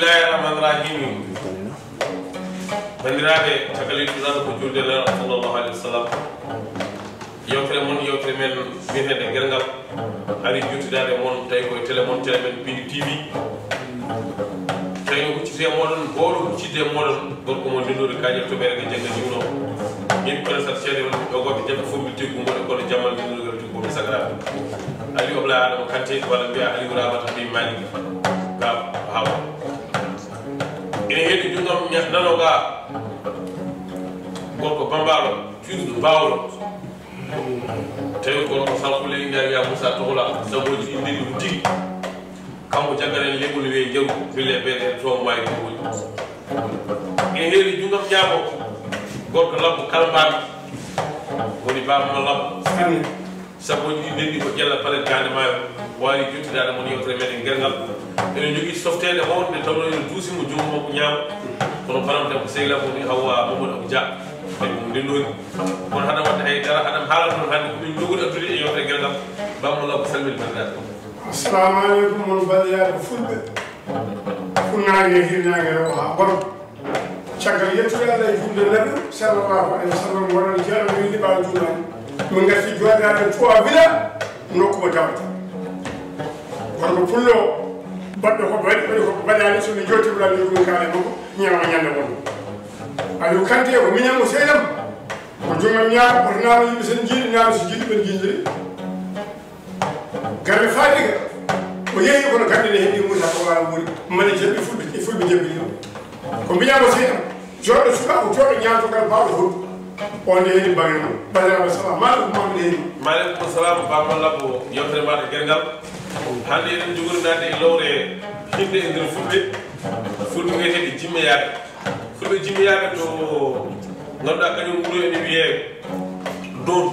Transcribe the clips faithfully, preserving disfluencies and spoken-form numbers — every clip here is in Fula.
Bismillahir Rahmanir Rahim. Banndiraaɓe, caggal yettude Nulaaɗo ko juulde Nulaaɗo sallallahu alaihi wasallam. Yewtere mon, yewtere men wiyeteende Gergal, ari jottidaade mon, tawi ko e télé mon, télé men Piindi T V. Tawi no hucciti e mooɗon, gooto huccitde e mooɗon, gorko mon Ndennooɗi Kaƴel to Ɓeere Jannga Jiwno. Yimɓe kono sat ceede won ɓiɓɓe gooto jaɓɓe fof mi teggu ngoɗe kono jammal Ndennooɗi Kaƴel ko mi sagaraaɓe. Aliou Ablaye Adama Kanté, walla mbiya Aliou Ramata Bey Malick Ba Hawa. Ene heedi junngam ña-, nano ga, gorko bambaɗo, cuuɗo baawɗo. Tawi gorko salkuleeɗi ngar wiya Moussa Tohola, sabooji ɗi ndenndi ɗum tigi. Kanko jaggaren leɓol wiye njaru, bille ɓeɗe to maayi ɗum woni. Ene heedi junngam ñaamo, gorko labbo kalmbaami, woni baaba ma labbo. Sabooji ɗi ndenndi ko Ƴella Palet Gaande Maayo, waali jottidaade mon yewtere meɗen Gergal. Eɗen njogii softeende mawɗe tawnoo ene duusi mo junngo makko ñaamo. Kono banam debbo sehil am woni Hawwa Mamadou Abou Dia. Kadi mo ndennooji. Kono haɗa waɗde hay dara, haɗa haala ɗum hannde ko min njogori addude e yewtere Gergal. Bammo law ko salmini banndiraaɓe. Assalamu aleykum, mon banndiraaɓe fulɓe. Funnaange, hirnaange, rewo haa worgo. Caggal yettude Allah e juulde Nabi sallallahu alaihi wasallam, wonande ceerno men liɓaaɗo juulnaange. Min ngarti jooɗidaade trois villa nokku mo tawata. Kono ko pullo baɗɗo ko waɗi, waɗi ko baɗaani, so mi jooɗii wala mi ɗum kaale makko, ñalawma ñande wonno. Aliou Kanté ko miñam mo seedam. Ko joomam ñaako, ko naama yimɓe sen jiiɗi, naama so jiiɗi ɓen jiiɗiri. Garmi Fadiga, o yehi kono garɗe ɗe heɓi Moussa ko wala woni. Mane jaɓi fulɓe, e fulɓe jaɓi ɗum. Ko mbiɗa mo seyɗan, jooɗo suka ko jooɗo ñaamto kala baawɗo hoɗu. On nde heɗi mbaɗi noon. Badara wa salam, maaleykum, maaleykum salam, Baba Labbo, yewtere maɗa Gergal. Hannde eɗen jogori naatde e lowre hinde e nder fulɓe. Fulɓe wiyeteeɓe jimmeyaaɓe. Fulɓe jimmeyaaɓe to ngannduɗaa kañum wuro ene wiyee Doon.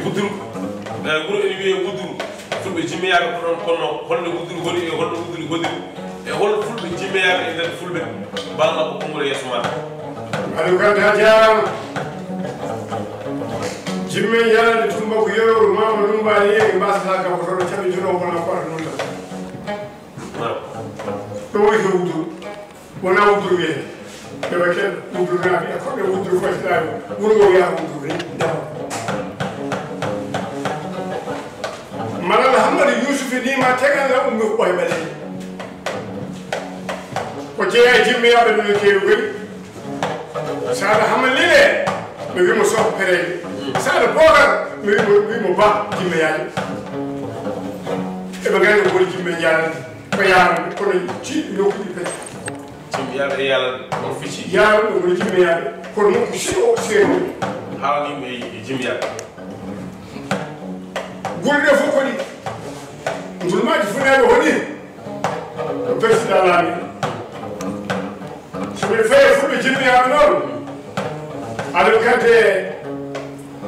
Wuduru. Eh, wuro ene wiyee Wuduru. Fulɓe jimmeyaaɓe ko ɗoon, kono holno Wuduru woni e holno Wuduru woni? E hol fulɓe jimmeyaaɓe e nder fulɓe? Baba Labbo, konngol e yeeso maɗa. Aliou Kanté, a jaaraama. Jimme yalande Tumba ko yeru mama Lumba yeeri mbasata gabbo to caɓi jono kono ko noon tan. Naam. Ɗo woni ko Wuduru. Wona Wuduru wiyee. Ɓe waɗi ken Wuduru naaɓe e koɓe Wuduru fof si ɗaani. Wuro ngo wiyata Wuduru ni. Dawa. Malal Hammadi Yuusufi ni ma tegal la ummi ko ɓoye ɓaleeje. Ko jeeya e jimmeyaaɓe no keewi goni. Saada Hammadi Lile, mi wi mo Soh Pereeli. Saada Bookar, mi wi mo, wi mo Ba jimmeyaaɓe. Eɓe nganndi ko woni jimme njaarande. Ko yaarande, kono jiɗi nokkuuji pecce. Jimmeyaaɓe e yalande, on fecci. Yalande, woni jimmeyaaɓe. Kono nokku si o seeɗi. Haalaniiɓe e jimmeyaaɓe. Gure ɗe fof ko ɗi. Ngulmaaji Funeeɓe hoɗi. Ko président laami. So miɗo fayi e fulɓe jimmeyaaɓe noon. Aɗa kante.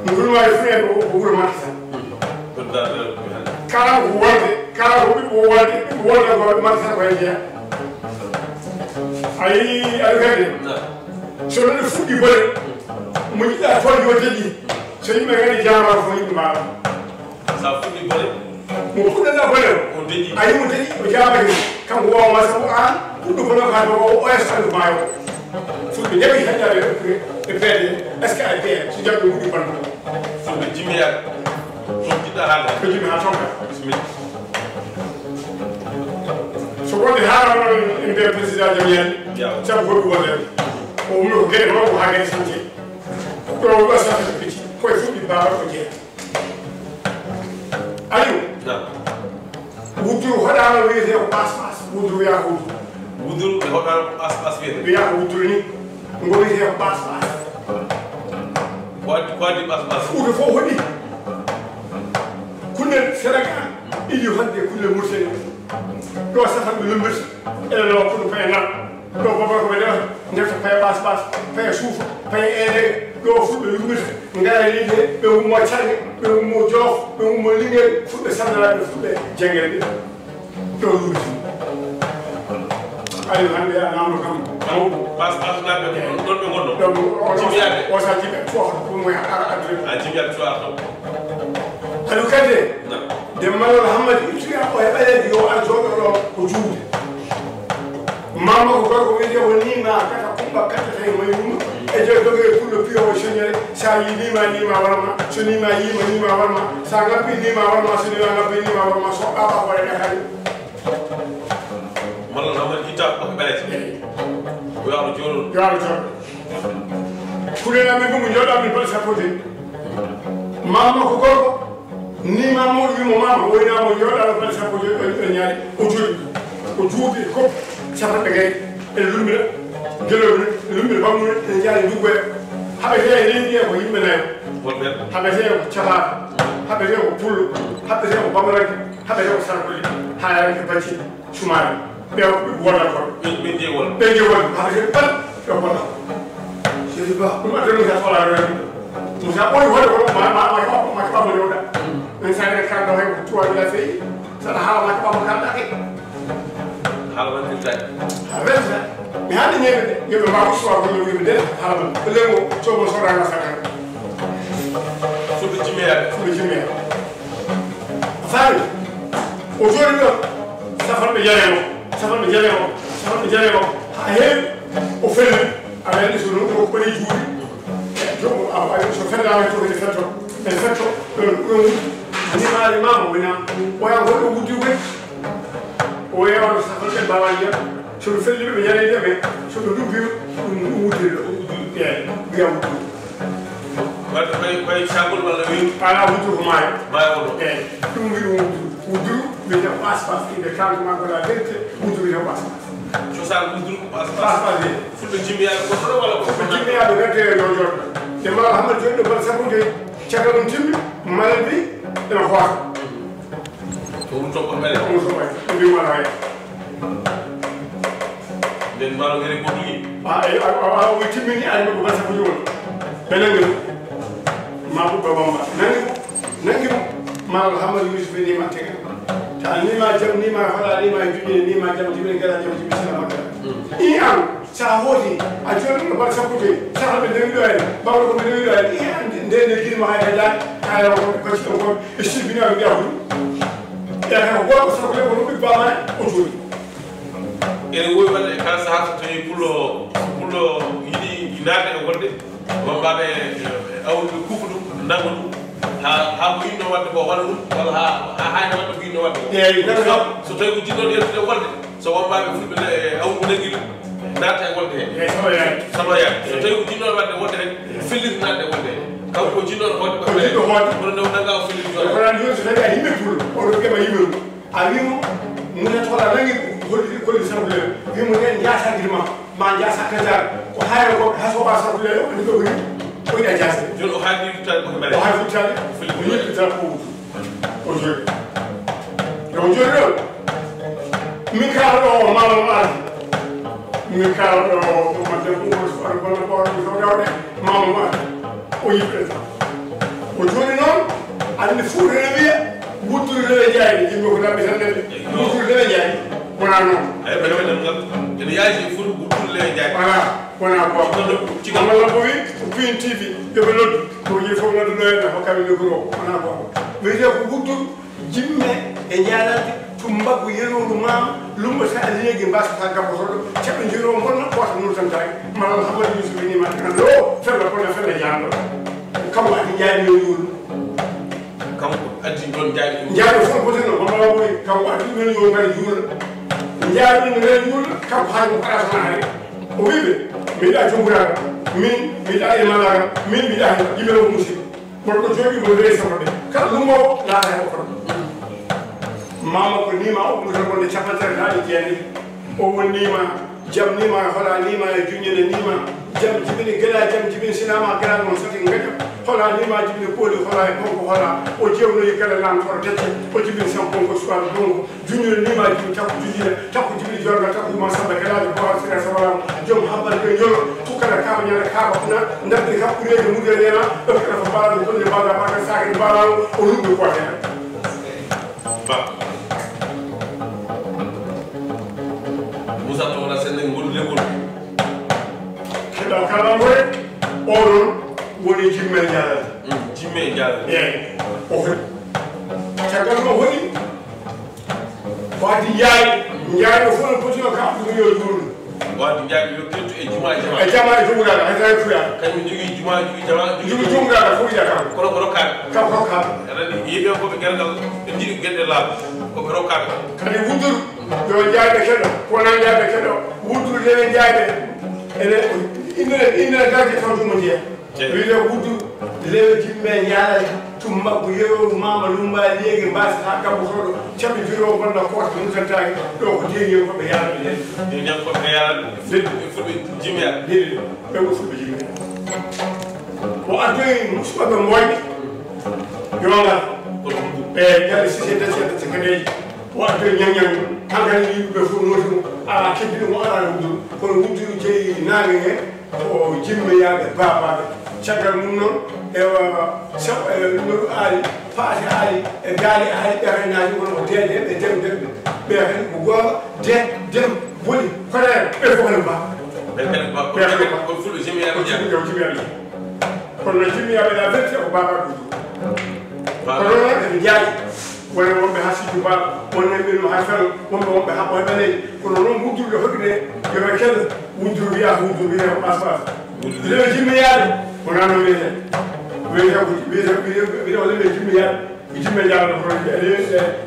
Ngulmaaji Funeeɓe ko, ko wuro Macky Sall. Kala ko wonde, kala ko ɓiɓɓe wonde, ɓiɓɓe wonde ko Macky Sall ko heen jeyaa. A yii, aɗa kadi. So neɗɗo fuɗɗi bone, mo jiɗɗa toon yo deƴƴi. So yimɓe ngari jaamaano fof yimɓe mbaala. Sa fuɗɗi bone? Mo fuɗɗata bone o. O deƴƴi. A yii mo deƴƴi, o jaabake. Kanko wawa ma sabu aan, fuɗɗo bone ko hannde o, o est-ce que maayo? Fulɓe njaɓi heƴaade e P D, est-ce que a jeeya? So jaɓɓe wuɗi banndo. Fulɓe jimmeyaaɓe. Toon jiɗɗa haalde. Ko jimmi haa toon ka. Bisimilla. So wonde haala noon en mbiya président Jamiyani. Yaw. Sabu ko ɗum wonde. O umno ko gere makko haa gere sante. Ɗo o ɗo sante ko piti. Koye fuɗɗi baaba ko jeeya. Aliou. Naam. Wuduru hoɗaano wiyetee ko Ɓas Ɓas. Wuduru wiyaa ko wuduru. Wuduru ɓe hoɗaano ko Ɓas Ɓas wiyetee. Wiyaa ko wuduru ni. Ngo wiyetee ko Ɓas Ɓas. Ko addi, ko addi Ɓas Ɓas? Fuuta fof hoɗi. Kullel Senegal iɗi hoɗde kullel Mauritanie. Ɗo satan ɓe lumbirta. Ene lawa kono paye nal. Ɗo baba ko ɓe ndewata, ndefta paye Ɓas Ɓas, paye Suufa, paye Eeleega. Ɗo fulɓe lumbirta, ngara leydi he, ɓe ummo Carnge, ɓe ummo Jolof, ɓe ummo Lingeer, fulɓe Sanndaraaɓe, fulɓe Jengere ɓe. Ɗo lumbirta. Ayo, hannde a namdo kam. Mawɗo. Ɓas Ɓas naaɓe ko ɗon, ɗon ɓe ngonno. Ɗon o, o, jimmeyaaɓe. O sa jiɓe, fof ko mo ara addude. A jimmeyaaɓe fof ara ɗon. Aliou Kanté. Naam. Dembalol Hammadi ittuya o heɓa leydi yo ar jooɗo ɗo ko juude. Mama ko gorko wiyete o nima kata kumba kata tawi mo yumma. E joy doge e kullo piyo o soñere. Sa yi nima nima warma. So nima yima nima warma. Sa ngappi nima warma. So nima ngappi nima warma. So aba ko e dakali. Malla na man ita ko bele. Yo Allah jolo. Yo Allah jolo. Kulena mi bugu jodo mi bal sapode. Mama ko gorko. Ni ma mawɗo wimo mama woynamo jooɗaɗo bal sappo joyi ɗon ɗon ñaari o jooɗi o juuɓi e kop capanɗe gayɗe ene lummira. Gelooɓe ne lummira bammude ene jaari nduggoya. Haɓetee e leydi e ko yimɓe nayo. Haɓetee ko cabaaka. Haɓetee ko pullo. Haɓetee ko bamaranke. Haɓetee ko sarkolle. Hayaranke bacci. Sumaare. Ɓe wonata ko ɓe ɓe jeewol ɓe jeewol haɓe kadi pat ɓe wonata. Seydi Ba ɗum adda ɗum ka sola rewde. Ɗum sa ɓoyi hoɗe ko ma ma ma ma ma ma rewda. Men sa ene kanda hay ko tuwa bila sey. Sa haala ma ka ma kanda ke. Haala man dirta. Ha rewta. Mi hande ñebe de. Ñebe ma ko suwa ko ñebe de. Haala man. Ko lengo so mo sora na sa kan. Fuɗɗo jimmeyaade. Fuɗɗo jimmeyaade. A faami? O jooɗi ɗo, safanɓe jaree makko, safanɓe jaree makko, safanɓe jaree makko, haa heewi, o felli. Aɗa anndi so noon ko waɗi juuɗe, joom a faami so fellaama to ene fetto, ene fetto, ɗon ɗon wuddi. Nimaali maama wona, o yaa goɗɗo wuddi koy. O yeewano safanɓe mbaawa ndiyam, so ɓe felli ɓe, ɓe jaree ndiyam heen, so ɓe ndubbi ɗum, ɗum wuddi ɗo, ɗum wuddi, eeyi, ndiyam wuddi. Wadde koye koye cagol walla weeru? Ala wuttu ko maayo. Maayo wonno. Eeyi. Ɗum wiɗum wuttu wuttu wiyete ko aspas inde kanko ma ko la vérité wuttu wiyete ko aspas. Cosaan wuttu ko aspas. Aspas de. Fulɓe jimmiyaaɓe ko ɗo walla ko fulɓe jimmiyaaɓe wedde e yo jooɗo ɓe mbaɗa hammal jooɗi ɗo bal sappo joyi. Caggal ɗum timmi malal bi ene hoota. Ko wutto ko mele. Ko wutto ko mele. Ko mbi wala hay. Nden maaro ngere goɗɗugi. A e a a o timmini ay ko basa ko jowol. Be nangi. Ma ko baba ma. Nangi. Nangi. Ma Muhammad Yusuf ni ma tega. Ta ni ma jam ni ma fala ni ma juje ni ma jam jibe gara jam jibe sala ma gara. I am sa hoti a jollo ba sa ko de. Sa be nangi do ay. Ba ko be nangi do ay. I am de de gir ma ay da. Ay ko ko ko. E sibina bi a. Ya ko ko so ko ko bi ba ma o jollo. Ene wowi waɗde e kala sahaa so tawii pullo, pullo yiɗi naatde e wonde, wonɓe awruɓe kuufa ɗum, nannga ɗum, haa, haa ko yiɗnoo waɗde ko waɗa ɗum, walla haa, haa haayna waɗde ko yiɗnoo waɗde ko. Eeyi, ɗum ɗo, so tawii ko jiɗnoo yaltude e wonde, so wonɓe fulɓe ne, e awruɓe nanngi ɗum, naata e wonde heen. Eeyi, salo yaade. Salo yaade. So tawii ko jiɗnoo waɗde wonde heen, felliti naatde e wonde heen. Kanko ko jiɗnoo hoode ko jiɗɗo hoode. Kono nde o nanngaa o felliti hoode. Kono jooni so tawii a yimɓe pullo, oɗo keɓa yimɓe ɗum. A wimo mune tola nangi holli holli sabule wimo nden jasa girma ma jasa kajar ko hayra ko haso ba sabule o ni ko ni ko ya jasa. Joni o haali futtaade ko mbaɗa o haali futtaade o ni futtaade ko o joni. Yo joni ɗo min kala ɗo o mama maati. Min kala ɗo o mande ko o so ar bana ko o so dawde mama maati. O yiɗɓe o joni noon. Anndi fuuta ne wiya gudduri lele jaayi yimɓe ko lamɓe tan nande gudduri lele jaayi wona noon. Eyi ɓe ɗoɓe ɗemngal ene yaaji fuuta gudduri lele jaayi. Wona wona goonga. Cigal walla ko wi ko pintiifi yoɓe noddu ko woni fof noddu ɗo henna hokkaɓe micro wona goonga. Wiyete ko gudduru jimme e jaalande tumbaggu yeroru maama lummata leegi mbasata gabbotoɗo ceɓe jiro bonna ɓoota nurtantaaki mala alhamadu yusuf ni ma tan ɗo fella bonna fella jaanɗo. Kanko adi jaani yo yuulu. Kanko addi ɗon jaani ɗum. Jaani fof ko teno ko mala woy kanko addi ɗon yo ngal yuula. Jaani ɗum ngal yuula kanko haali ko kala tan haali. O wiɓe mbiɗa jumburaka min mbiɗa e malaka min mbiɗa yimɓe o musi. Kono ko jooɗi mo rewi sama ɓe kala lumowo laata hen o kono. Mama ko nima o ɗum tan wonde capantere laaɗi jeeni. O wonnima jam nima e hola nima e juññene nima. Jam jibini gela jam jibini sinama gela noon sati gaƴa. Hola nima jibini kooli hola e bonko hola. O jewnoyi gela lamtoro tecce o jibini sam bonko suwal bonko. Juññude niimaaji ɗum takko juññude takko jibini jorga takko yuma samba kelaajo bawal sira sabalama joom habbal ɓe jolo tukkata kaaba ñande kaaba kuna ndardi hakkureejo mudere yana ɗo kala ko mbaɗa ɗum golle mbaɗa mbaɗa saakiri mbaɗa o lumɓe ko hena. Ba musa towla senne ngol lewol. Keɗal kala ngore oɗon woni jimme jaalal. Jimme jaalal. Eyi o foti caggal ma woni. Ko addi Njaay, Njaay o fof no potino kam ɗum yo juulde. Wato jaabi yo kirtu e juma jama. E jama e jumuraɗo, hay tawi fuya. Kañum jogii juma, jogii jama, jogii jumuraɗo fof wiya kam. Kono ko rokkaaɓe. Kam rokkaaɓe. Aɗa anndi yimɓe ko ɓe gandal, ɓe njiɗi geɗe laaɓa. Ko ɓe rokkaaɓe. Kadi wudduru, yo jaaɓe keɗo, ko wona jaaɓe keɗo, wudduru lewe jaaɓe. Ene, inde, inde gardi taw jumma jeeya. Wiyde wudduru, lewe jimɓe yaala, tumma ko yeru mama lumba leegi mbasa ha kambo soɗo, caɓi biro wonno ko to mutantaaki, ɗo ko deegi ko ɓe yaala ɓe. Deegi ko ɓe yaala, fulɓe, fulɓe jimɓe yaala. Deegi, ɓe ko fulɓe jimɓe. O addoyi musuɓe ɓe moƴƴi, yonga. E galle sise dacce dacce kadeji. O addoyi ñaññan, hankali yimɓe fof noti mo, ala kebbini mo, ala wudduru. Kono wudduru jeyi naage he, ko jimɓe yaaɓe baabaaɓe. Caggal mum noon, ewa, sabu, e, no aari, paati aari, e gaali aari, ɓe kadi naati kono ko deedeeɓe, dem, dem, ɓe kadi ko gooba, de, dem, boni, koreeɓe, ɓe fof ne mbaa. Ɓe kadi mbaa. Ɓe kadi mbaa. Ko fulɓe jimɓe yaaɓe. Ko jimɓe, ko jimɓe yaaɓe. Kono no jimmi yaaɓe la vérité ko baaba ɗum. Kono noon eɓe njaaji. Wona wonɓe haa sijju baaba, wonɓe ɓe no haa fero, wonɓe wonɓe haa ɓoy ɓaleeji. Kono noon wuddurɓe hoɗi ɓe, yo ɓe kela. Wudduru wiya, wudduru wiya ko ɓas ɓas. Lewe jimmi yaaɓe, wona noon wiyete. Wiyete ko, wiyete, wiyete, wiyete wala lewe jimmi yaaɓe. Jimɓe Jaarno kono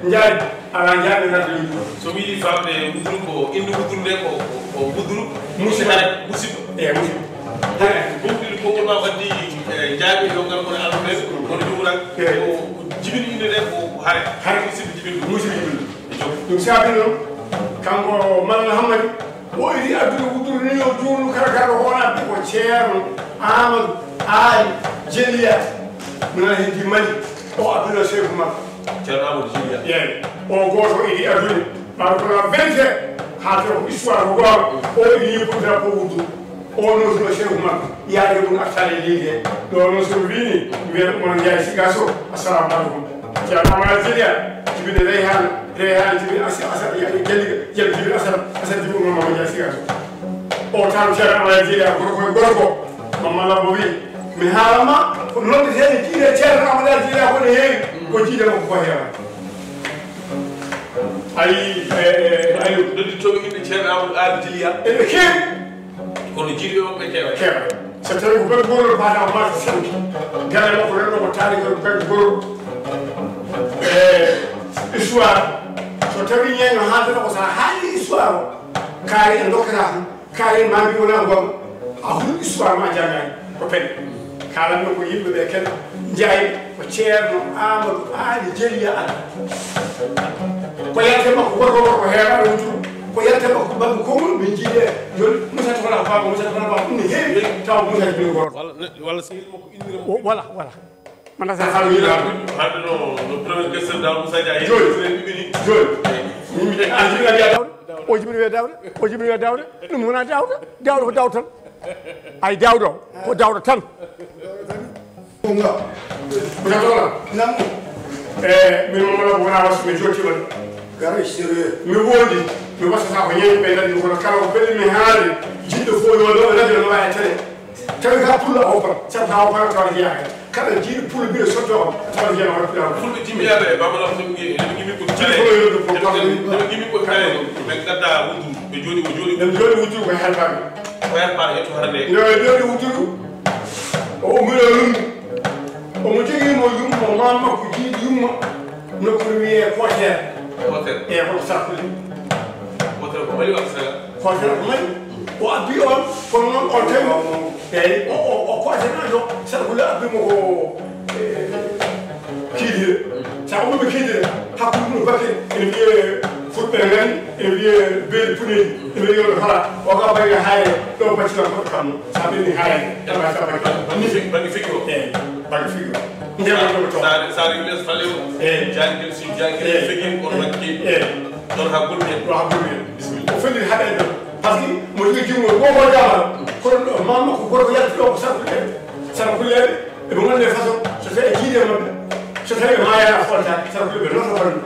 njaari ala njaari nata yimɓe. So mi yiɗi faamde wudduru ko innde wudduru nde ko, ko, ko wudduru. Musiba. Hare, musiba. Eyi, musiba. Hare. Ɗum ɗiɗi fof wonma waddi, e, jaabi yo ngal kono alfred, kono jumra. Eyi. Ko, ko jibini innde nde ko hare. Hare. Musiba jibini ɗum. Musiba jibini ɗum. E joom. Ɗum saabi noon, kanko Malal Hammadi, o iwi addude wudduru ni yo juulnu kala garɗo hoolaaɓe ko Ceerno Amadou Aali Jeliya. Mi nana heddi Mali. O addude Seeku Makko. Ceerno Amadou Jeliya. Yeey. O gooto iwi addude. Ɓaaɗo ko la vérité. Haa taw ko histoire ko goonga. O iwi yippude drapeau wudduru. O nootino Seeku Makko. Yaade mum artaade e leydi he. Ɗo noon so mi wiini, mi wiyata Oumar Ndiaye Sigaso. Assalamu aleykum. Ceerno Amadou Aali Jeliya. Jibinde Reyhaana. Reyhaana jibinde Asa-, Asa-, Jeliga. Jeliga jibinde Asad. Asad jibinde Mama Ndiaye Sigaso. O tan Ceerno Amadou Aali Jeliya, gorko e gorko. Mama Lambo wi, mi haalama, ko noddeteeɗo jiiɗe Ceerno Amadou Aali Jeliya ko ne heewi, ko jiiɗe makko ko heewa. Ayi, e, e, ayi. Nodditooɓe yimɓe Ceerno Amadou Aali Jeliya. Eɓe keewi. Kono jiiɗe makko e keewa. Keewa. So tawi ko ɓen goro mbaɗa mbaɗa sanki. Galle makko renndo ko taari ko ɓen goro. E, histoire. So tawi ñeeño haaldata ko sa haali histoire o. Kaari en dokkata tan. Kaari ma mbi wona goonga. A hul histoire ma janngaani. Ko pen. Kaalanno ko yimɓe ɓe ken njaay ko Ceerno Amadou Aali Jeliya Alla. Ko yalta makko gorko gorko heewaɗo wuturu. Ko yalta makko makko konngol min jiiɗe. Joni Moussa Tola Baba, Moussa Tola Baba, ɗum ne heewi taw Moussa Jibini gorko. Walla ne-, walla sehil makko innira mo. O, voilà, voilà. Mana sa Haalde no, no premier questeur Daouda Moussa Dia, joni. Joni. Joni. Min mi a jibina wiya Daouda. O jibini wiya Daouda. O jibini wiya Daouda. Ɗum wona Daouda. Daouda ko Daouda tan. Ay Daouda o, ko Daouda tan. Ko nga. Ko Daouda. Nam. E, min mo wona wona wasu mi joti won. Gare sérieux. Mi wondi. Mi wasata ko ñeeño ɓe nani kono kala ko beli mi haali. Jiɗɗo fof yo ɗo radio no wawi télé. Tawi ka pullo o kon. Sabu ka o kon tawa jeeya. Kala jiiɗo pullo mbiɗo sotto o tawa jeeya o pullo. Fulɓe timmiyaɓe e Baba Lam ɗum ngi, ɗum ngi mi ko kale. Ɗum ngi mi ko kale. Ɓe gadda wudu, ɓe jooɗi, o jooɗi. Ɓe jooɗi wudu ko halbaɓe. Ko halbaɓe e to harande. Yo ɓe jooɗi wudu. O ummino lummo. Omo jogii mo yumma, mamma ko jiiɗi yumma. Nokku no wiyee Koteer. Koteer. E hoto Sarkulle. Koteer ko Mali walla Sénégal? Koteer ko Mali. O abbi on, kono noon on tawi. Eeyi, o, o, o Koteer nan ɗo, Sarkulle abbi mo ko, e, Kiidire. Sa ummi Kiidire, hakkunde ɗum bakkere, ene wiyee Fulɓe ngari, ene wiyee beeli puneeji, ene wiyee on hola. O ka bayi hayre, ɗo bacci lan ko kam. Sa ɓenni hayre, ɗaɓa ka bayi. Bangi fik-, bangi fikiro. Eeyi, bangi fikiro. Ndema ɗum to. Sa, sa, sa, les falewo. Eeyi. Jangel, si jangel, eeyi, fegin, on, eeyi, makki. Eeyi. Ɗon ha gulmi en. Ɗo ha gulmi en. Bisimilla. O felliti haɗa en ɗon. Par ce que mo jogii junngo, wo ko jaabata. Kono ɗo, mamma ko gorko yalti ɗo ko Sarkulle. Sarkulle, eɓe ngondi e façon, so tawi e jiiɗe maɓɓe. So tawi ɓe maaya a fonta, Sarkulle ɓe noto bandu.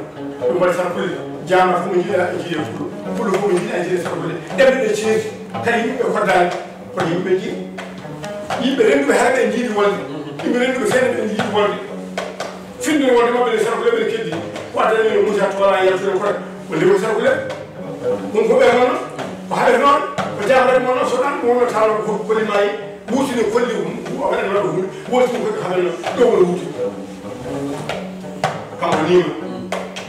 Ɗum waɗi Sarkulle. Jaama fof mo jiiɗa e jiiɗe pullo. Pullo fof mo jiiɗa e jiiɗe Sarkulle. Ɗemɗe ɗe ceefi. Kadi yimɓe koddaani. Kono yimɓe njiɗi. Yimɓe rennduɓe hara ɓe njiɗi wolde. Yimɓe rennduɓe seeɗa ɓe njiɗi wolde. Finde wolde maɓɓe nde Sarkulle ɓe keddi. Ko addani no Moussa Tola yaltude kono. Wonde ko Sarkulle. Ɗum ko ɓe noon. Ko haɓe noon. Ko Jabare mo noon so ɗan mo wonno taalo ko koli maayi wutini kolli o waɗa no ɗum woti ko ka hano ɗo wala wuti. Kam o nima.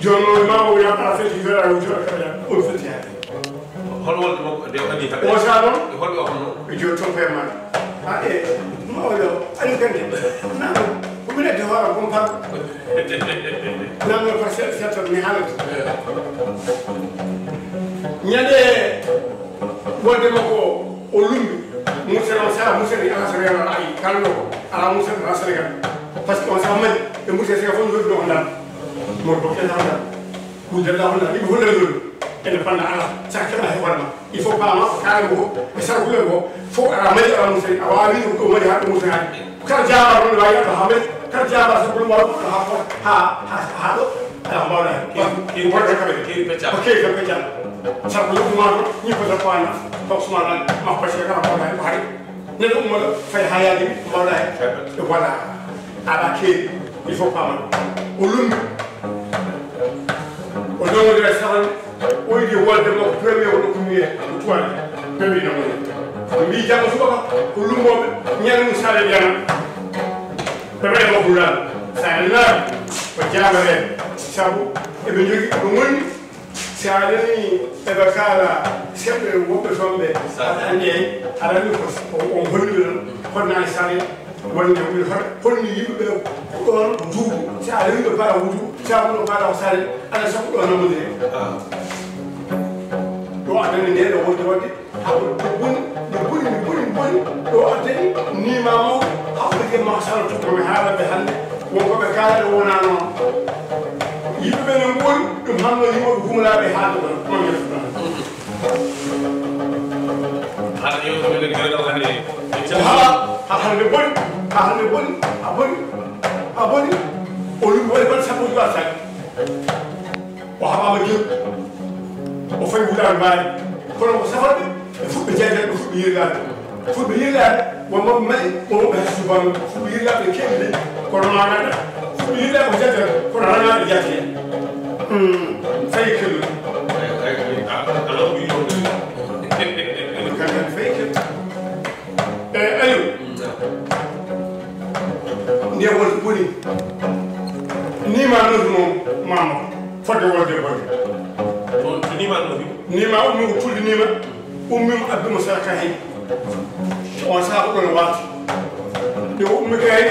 Jono ma o ya ka feti fera o jora ka ya o feti ya. Hol wonde makko de o adi haɓe o sa ɗon e holɓe o honno? E joni toon koye ma a e ma o yo ani kande nano ko minen de hoora kon pam. Nano par seeɗa seeɗa tan mi haalata ñande wonde makko o lumbi. Mursel on sara mursel ni ala sara ala ay kala no ko ala mursel ala sara kan. Parce que on sa mali e mursel sega fof jodi no ndar mo ko ken handa. Wujjata ko na ɗiɗi fof nana joni. Ene fanna ala saka keɓa he hoore ma. Il faut paama ko kaare mo e sarkulen ko fof ala mari ala musani a wawi ko ɗo mari ha ɗo musani. Kala jabar ɗon wawi ɗo ha mari kala jabar sabu ɗum wawa ɗo ha fot ha ha ha ɗo. Ala mbawɗa hen wonta kaɓe kewi pecca ko kewi tan pecca. Sabu ɗum ma ɗo ñippa tan ko ana taw suma lan ma pacce kala mbawɗa hen ko hari. Neɗɗo ummoɗo fay ha yaade mi mbawɗa hen. E voilà. Ala kewi il faut paama ɗum o lumbi. O nawodira sahan oydi wolde makko premier o ɗo ko wiye ko tuwani. Ɓe mbi nawoni ɓe mbi janggo subaka ko lumboɓe ñande mum sare jana. Ɓe mbaɗa makko lal sare lal ko jabare sabu eɓe jogi ɗo woni. Si a nani eɓe kaala semɓe woɓɓe toon ɓe aɗa anndi en aɗa anndi ko on holliɓe noon honnani sare. Wonde woni hoto holli yimɓe ɓe ko ɗoon duuɓu si a rewiɗo paara wutu si a wuno paara ko sare. Aɗa sabu ɗo namodire ɗo addani nde ɗo wonde wonde haɓo ɗo boni ɗo boni mi boni mi boni ɗo addani nima mawɗo haɓɓoje ma sara tokomi haalaɓe hannde wonkoɓe kaala ɗo wona noon. Yimɓe ɓe no mboyi ɗum hanno yimoɓe humalaɓe haalde ɗon ɗon yettuɗon. Hannde yewtere men gere ɗo hannde. Ko hala ha hannde boni ha hannde boni a boni a boni. O lumbi waɗi balɗe sappo e jowi arsaki. O haɓama joni o fayi wulaɓe mbaali kono ko safarɓe ɓe fuɗɓe jajal ɓe fuɗɓe yirlaɓe fuɗɓe yirlaɓe wonmoɓe mari wonmoɓe hasi subaɓe fuɗɓe yirlaɓe kewi de kono manaɗa fuɗɓe yirlaɓe ko jajal kono ranaɓe jajal. Fayi kellude fayi kellude. Eyi ayo. Nde wonto boni ni ma nodu mo mama fodde wonde bonde. Ni ma ummi ko tulde ni ma ummi mo abbi mo saraka hen. On saaha ko ɗon waati. Nde o ummi kay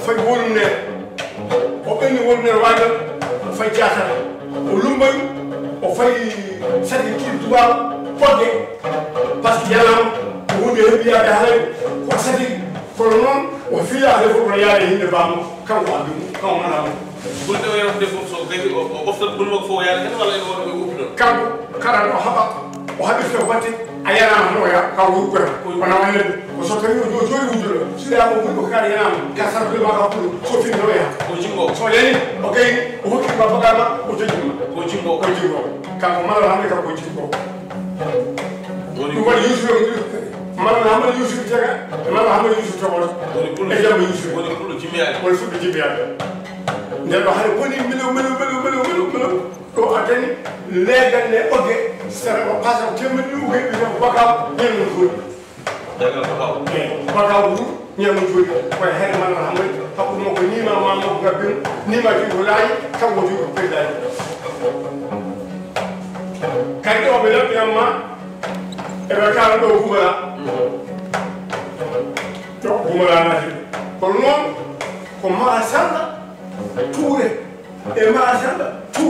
fay wonum nde o ɓenni wonde waajal fay jaatata o lumbay o fay sadi kii dubaw podde. Parce que yalama ko woni heɓi yaade haray ko sadi kono noon o fiya hay fof kono yaade hinde bammo kanko abbi mo kanko mana mo. Ɓurɗe o yewtde fof so gasi o ɓoftat buni makko fof o yaade kadi walla ene wona koye uppi ɗon kanko kala no haɓa o haɓirta watte. A yanama tan o yaha kanko uppi tan wona wonde ko so tawi o jooɗi wujjoɗo siɗa ko woni ko kala yanama ka sarfil ma ka hakkude so fini tan o yaha o jingo so yani o gayni o hokki ma bagama o jojjima o jingo o jingo kanko mala hamde kanko jingo. Ɗum waɗi Yuusufa ko ɗum malla Hamadu Yuusufa jaga e malla Hamadu Yuusufa toɓoto e jamma Yuusufa woni fuɗɗo jimmiyaade woni fuɗɗo jimmiyaade. Nden ɗo hare boni milo milo milo milo milo milo ɗo a dañi leegal ne ɓogge sara o pasa temedde ɗum koy ɓe ko bakaw ñen no fuɗi. Dagal bakaw bakaw ɗum ñen no fuɗi koye hare malla Hamadu hakkude makko nima ma makko gabbino nima jogi ko laayi kam woti ko pellaji. Kadi ɗo ɓe laɓɓinamma eɓe kala ɗo gumala ɗo gumala naati kono noon ko masalla tuure e masalla tu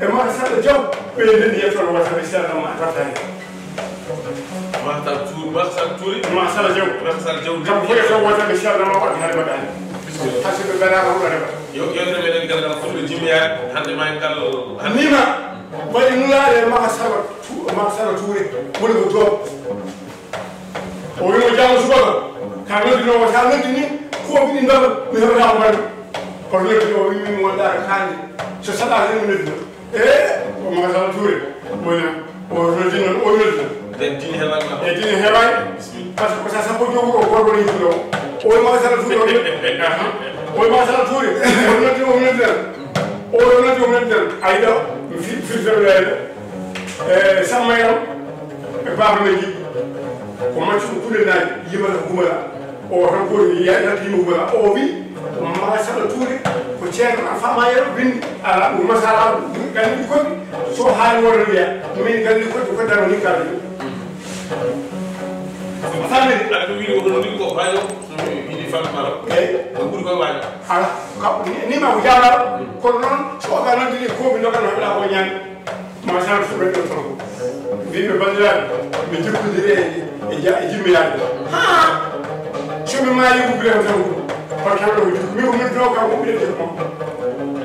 e masalla jaw ɓe ndendi yettono wata ɓe sernama tattani. Masal tuuri masal tuuri masalla jaw masal jaw kam foye taw wata ɓe sernama waɗa haɗa waɗani hasiɓe mbeɗama waɗa waɗa yo yewtere meɗen ngal ngal fulɓe jimmiyaade hannde ma en ngal nima. Waɗi nulaaɗo e Maka Sara Ture woni ko joom. O wimo janngo subaka ka noddinoowo sa noddi ni ko wini ndaba mi heɓata ko mbaɗi. Kono noddinoowo wimi mi wonɗa e kaande so saɗa tan mi noddino e ko Maka Sara Ture woni o noddino o noddino. E dine heɓani e dine heɓani. Parce que ko sa sappo joom ko gorko ni julo o woni Maka Sara Ture o woni Maka Sara Ture o noddi o noddino. Oɗo noon jom noon tan ayɗo firtere wayde e sammayam e babameji O maccuɗo kulenaji yimata humala. O tan ko yalti yima humala. O wi masala tuude ko ceerno a fama yero bindi ala ɗum masala ɗum gandi koɗi. So haali wona wiya min gandi koɗi ko daro ni kalde. Famini. Aɗa wi o ɗon ko fayo. Idi fan mara. Eyi. Ko ɓuri koy waño. Ala. Ka ni ma ko jaara. Kono non so ga non dili ko mi no kan wala ko ñaan. Masal fuɗɗo ɗo tan. Mbimi banndiraaɓe, mi jokkondirii e e ja- e jimmiraade. Haa so mi maayi ko bilen tan. Par kan ɗo mi jokki min ko min ɗo kam ko ɓiɗen jokki mo.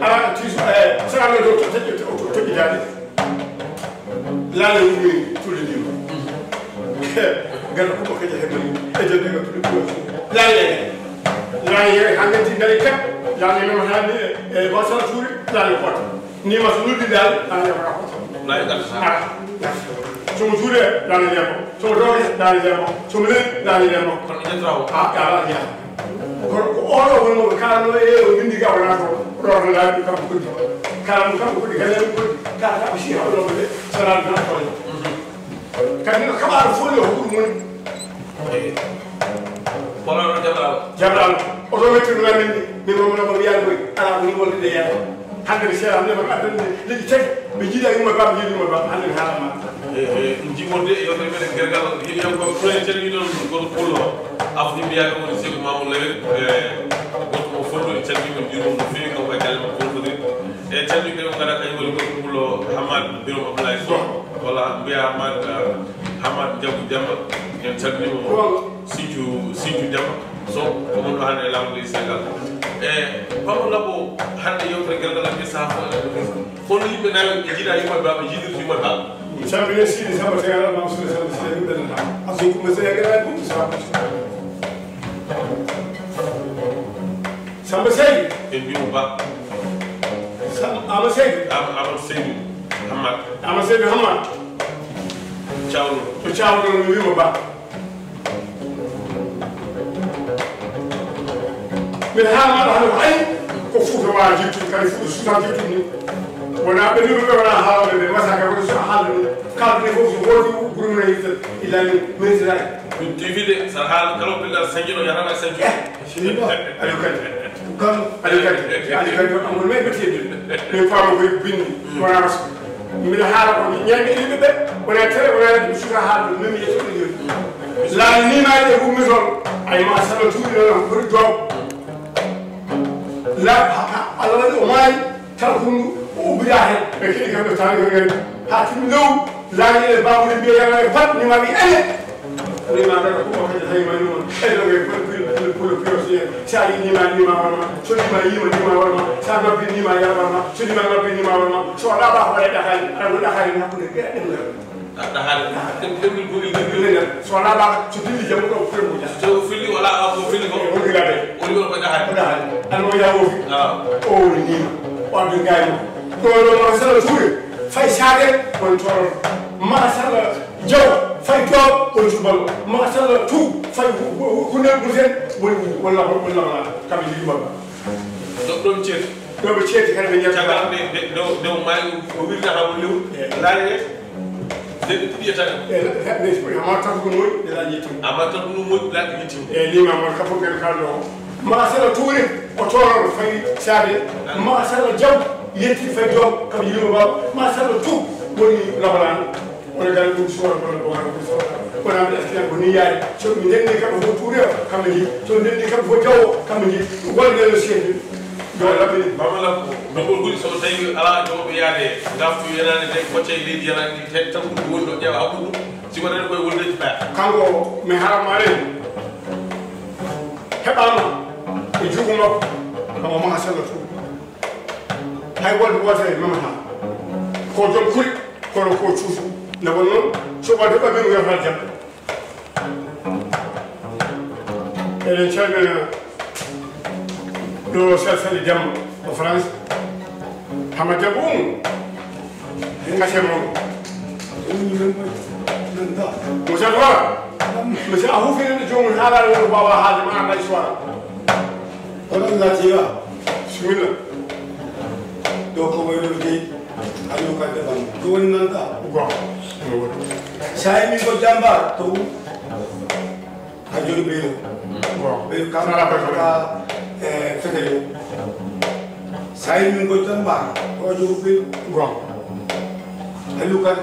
Ala tiiso e sala ɗo to to to toƴƴitaade. Laale wummi tulli ndima. Gana ko ko jahe mani e jande ga tulli ko. Laale. Laale hanga ti ndari kat. Laale no hani e basal turi. Laale ko. Ni ma so noddi dal, dal ya ko. Dal ya ko. Ah. So mo juude, dal ya ko. So mo doge, dal ya ko. So mo le, dal ya ko. Kono ƴettawo. Ah, dal ya. Kono ko oɗo woni mo kala no e o windi ga wala ko. Ɗo no laabi kam ko. Kala mo kam ko galle ko. Kala ko si hawlo mo de. Sala na ko. Kadi no kaɓaaɗo fof yo huɗo mum. Kono no jaɓaano. Jaɓaano. Oto wettirno amen ni. Min moom no ko wiyan koy. Ala ko ni wonde de yaade. Hande mi seera hande ko addan de. Leƴƴi tati. Ɓe jiiɗa yumma ba, ɓe jiiɗa yumma ba. Hande mi haala ma. E, e, ɗum jimorde e yewtere meɗen gergal. Yiɗi yam ko toon en calmini ɗon goto pullo. Afdi mbiyaɓe woni Seeku Mamoudou Lawe. E, goto mo fondo en calmini mo, juurima mo no feewi, kanko e galle makko fof fodiri. E calmini ɓe on ngara kañum woni goto pullo Hamad Birom Abdoulaye Sow. Walla mbiya Hamad, eh, Hamad Ndiagu Demba. En calminii mo. Sinthiou, Sinthiou Demba Sow, ko mon ɗo hannde e laamu leydi Sénégal. E Papa Labo, hannde yewtere ngal ngal mbiya sahaa fof eɗen ɗo. Kono yimɓe nayo ɓe njiɗa yumma ba, ɓe njiɗirta yumma ba. Samba ne sidi samba te ala mam sule samba sule yimɓe nana. Asu kuma sai ga ɗum samba. Samba Seydi. En mbiyii mo Ba. Sam- Ama Seydi. Am- Amadou Seydou Hammat. Ama Seydi Hammat. Cawlo. To Cawlo no wiima Ba. Min haalma ɗo hannde ko ay ko Fuuta wawa jittude kadi Fuuta suuta jittude ni. Wona ɓe ɗiɗo ɓe wona haalde ɓe wasaka kono so haalde ni kalde fof so woodi gurmina yittat illa ni ministre ay. Ɗum tiifi de, so haala kala ko pinɗa sañƴino yatana sañƴino. Sini ba. Aliou Kane. Kam Aliou Kane. Aliou Kane on amul may beti de. Min fama koy bindi. Wona mas. Mbiɗa haala ko ñande yimɓe ɓe wona tere wona yimɓe suka haala ɗum min mi yettude joni. Laani ni ma de gummi toon. Ay ma sala tuuɗi noon ko joom. La Allah waɗi o maayi. Tan ko ɗum o ubbida heen ɓe keɗi kam ɓe tawi ko heen haa timmi law. Laani e bamude mbiya yalare pat ni ma mi ene. Rima daga ko kadi hay ma yuma e daga ko pil pil pil pil si a yi ni ma ni ma wala so ni ma yi ma ni ma wala sa nabbi ni ma ya wala so ni ma nabbi ni ma wala so ala ba ko da hay ala da hay na ko de ke en. Ɗahaade. Ɗemɗel guri guri. So wona ba so dilli jam ko ko mo ja. So fili wala a ko fili ko. Woni gila de. Woni ko ko ɗahaade. Ɗahaade. An mo ya wofi. Ah. O woni ni. O adu gaymo. Ɗo ɗo ma sala tuure. Fay saade on toro. Ma sala jaw fay to on tubal. Ma sala tu fay hunde musen woni wala wala kam yima. Ɗo ɗon ceeti. Ɗo ɓe ceeti kadi ɓe njetta. Caggal nde nde nde o maayi o wirta haa o lewru. Laari e nde ɓe ɗiɗi e tati. E nde ɓe ɗiɗi e tati. Amma tan ko moƴƴi ɓe laaƴi yettim. Amma tan ko moƴƴi ɓe laaƴi yettim. E lima mon ka fof ngel kalɗo o. Ma sala tuure o tooroɗo fayi saade. Ma sala jaw yetti fayi doom kam yilima baaba. Ma sala tu woni labalano. Wona galle ɗum suwara kono ko wona ɗum suwara. Kono aɓe askiya ko ni yaari. So mi ndenni kamɓe fof tuure o kamɓe jeyi. So ndenni kamɓe fof jawo kamɓe jeyi. Ɗum woni galle seedi. Yo rabbi. Baba Lam, nokol guli so tawi ala jogo ɓe yaade ngaftu yenani de kocce leydi yenani de tan ko ɗum woni ɗo ƴeewa hakkudu. Si waɗani koye woldeji ɓe. Kanko mi harama ren. Heɓama e jugo makko. Kama ma sallah tu. Hay wolde wotere memata. Ko joom kuri. Kono ko cuusu nde won noon soɓaade ɓaɓɓe no yewtal jam. Eɗen calmina ɗo salsali jamma ko France. Hama debbo um kase mum. Musa Dora. Musa a hufinande joomum haalaade won wawa haalde ma anda histoire. Onon naati ga. Bisimilla. Ɗo ko wayno jeyi. Aliou Kante Bam. Ɗo woni nan ka. Gonga. Sa yimi ko jambar to. A jooɗi ɓeyɗo. Ɓeyɗo kam ka, e, fetele. Sa yi min ko tan mba, ko a jooɗi ɓeyɗo. Aliou Kane.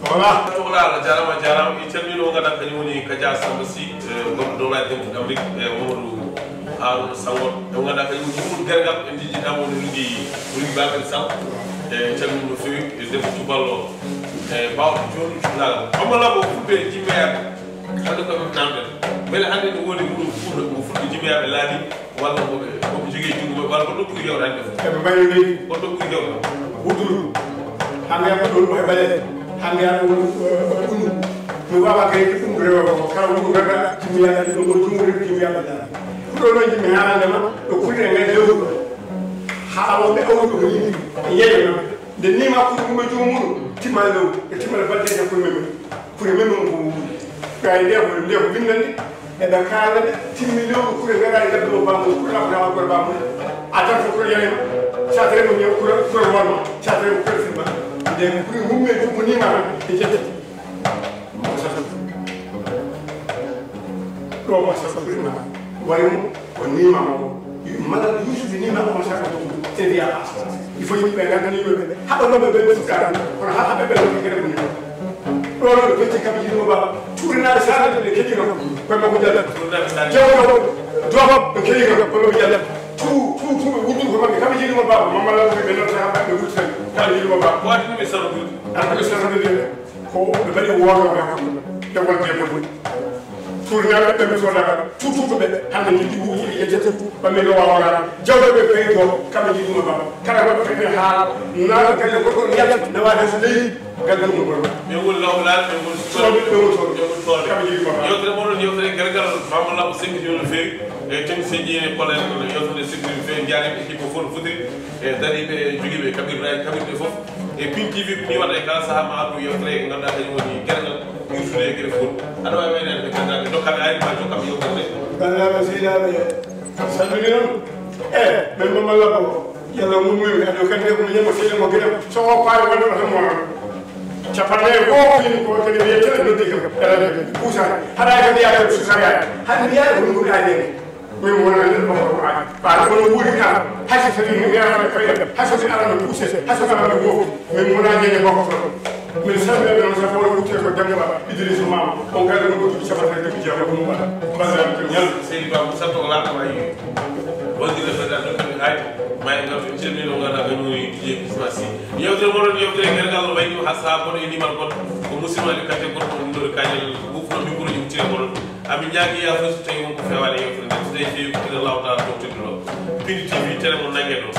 Voilà. Toxla, a jarama, a jarama. I calmino o ganduɗa kañum woni Kadia Samba Sy, e, gonɗo Dowlaji Dentuɗi Amérique, e, Mamadou Harouna Senghor. E o ganduɗa kañum woni yumol Guergal, en jejjitama woni Rougui, Rougui Babel Sall. E, calmino no fewi, e, debbo cuballo. E, bawɗo jooɗi cukalel. Amma labo fulɓe jimmeyaɓe. Hannde ko min namdata. Mbele hannde ne woodi wuro fulɓe, ko fulɓe jimmeyaɓe laabi, walla ko ɓe, ko ɓe jogii junngo, walla ko ɗo ɓuri hewde hannde? Eɓe mbayi leydi. Ko ɗo ɓuri hewde? Wuduru. Hannde ko ɗo ɓuri ɓaleede. Hannde ko ɗum, eh, ko ɗum. Mi wawa kay ko ɗum rewa ko. Kala wuro gaɗa jimmeyaɓe ɗum ko junngo rewti jimmeyaɓe laabi. Ɗo noon jimmi haalande ma, ɗo kulɗe ngal lewru. Haa wonɓe awruɓe ko yimɓe. Yeeyo noon. Nde nima ko ɗum e joomum, timma lewru. E timmal balɗe e koye men. Kure men on ko wuuri. Ɓay nde ko, nde ko bindande, eɓe kaala ɓe, timmi lewru kure ngaraani gadduɗo baamu, kure laɓɓotaama kure baamu. A tan ko kure yanema, sa tere mo ñew kure, kure wonma, sa tere ko kure filma. Nde ko kure mumme jummo nima tan, e jette. Mo sasa. Ɗo mo sasa kure ma. Wayi mo, o nima mo. Madame Youssouf nima mo sasa ko. C'est bien. Il faut yimɓe ngannda ni yimɓe. Haɓa noɓe ɓe ɓe fukkata. Kono ha haɓe ɓe ɗo kene ko ni. Ɗo ɗo ɓe pecci kam jiɗi mo baba. Tuurinaaɓe sahaaɓe ɓe keɗino. Koye makko jallat. Jawɗo dogo ɓe keɗino koye makko jallat. Tu tu tu ɓe wuddu ko maɓɓe kam jiɗi mo baba. Mamma law ɓe non sahaaɓe ɓe wuddu tan. Kam jiɗi mo baba. Ko waɗi mi sanu. An ko sanu de. Ko ɓe mbaɗi wooto ɓe. Debbo debbo. Tuurinaaɓe ɓe ɓe soda. Tu tu ɓe. Hande ni ɗi wuddu e jette. Ɓammi ɗo wawa. Jawɗo ɓe pay do. Kam jiɗi mo baba. Kala ko fete ha na galle ko ko yal na wa des ley galle mo ko. Ɓe woni lawlaal, ɓe woni sooɓe, ɓe woni sooɓe. Ɓe woni sooɓe. Kam jiɗi mo baba. Yewtere moɗon, yewtere Guergal, Mamadou Lambo Seck, no feewi. E technicien ji e collègue, yewtere Seck no feewi, jaari équipe o fof no fotiri. E dariɓe, jogiiɓe kaɓirɗe, kaɓirɗe fof. E Pin T V ko ni waɗa e kala saha ma addu yewtere e ganduɗa kañum woni Guergal, wirtude e gueɗe fof. Aɗa wawi waynaade ɓe ganduɗa ɓe dokkaɓe ari ma jokkaɓe yewtere nde. Bandiraɓe sehilaaɓe, salmini on. E, ɓen mo malla ko. Yalla mum mum, aɗo kadi ko ñammo sehil mo gila. So o paari wonde o tan mo. Capanɗe e go'o fini ko kadi wiyete noddi kam. Puusa. Haɗa kadi yaade puusa yaade. Haɗa mi yaade ko ɗum ko yaade. Min wona nder bokko ko aade. Ɓaade kono wuuri ka. Hasi so mi yaade ko yaade. Hasi so ala no puuse. Hasi so ala no go'o. Min wona ñande bokko ko. Min salmina ɓe noon sabu o wutte ko Demba Idrissa Mama. On kadi ko duuɓi capanɗe tati ko jeego ko mum mbaɗa. Mbaɗa ko ñal. Seydi Ba Moussa Togola ko wayi. Wondirde fedda ɗum ko haay. Maye ngam en calmini o ganduɗa ko woni D J Christmas Sy. Yewtere moɗon yewtere Guergal wayni ha saha goɗɗo e limal goɗɗo. Ko musidɗo Ali Kante goɗɗo on ɗo kañel ɓufno micro ji muccire moɗon. Amin ñaagi yaafo so tawi wonko fewaani yewtere nde. So tawi fewi ko ina lawta to tedduɗo. Pindi T V télé mo nangue ɗo.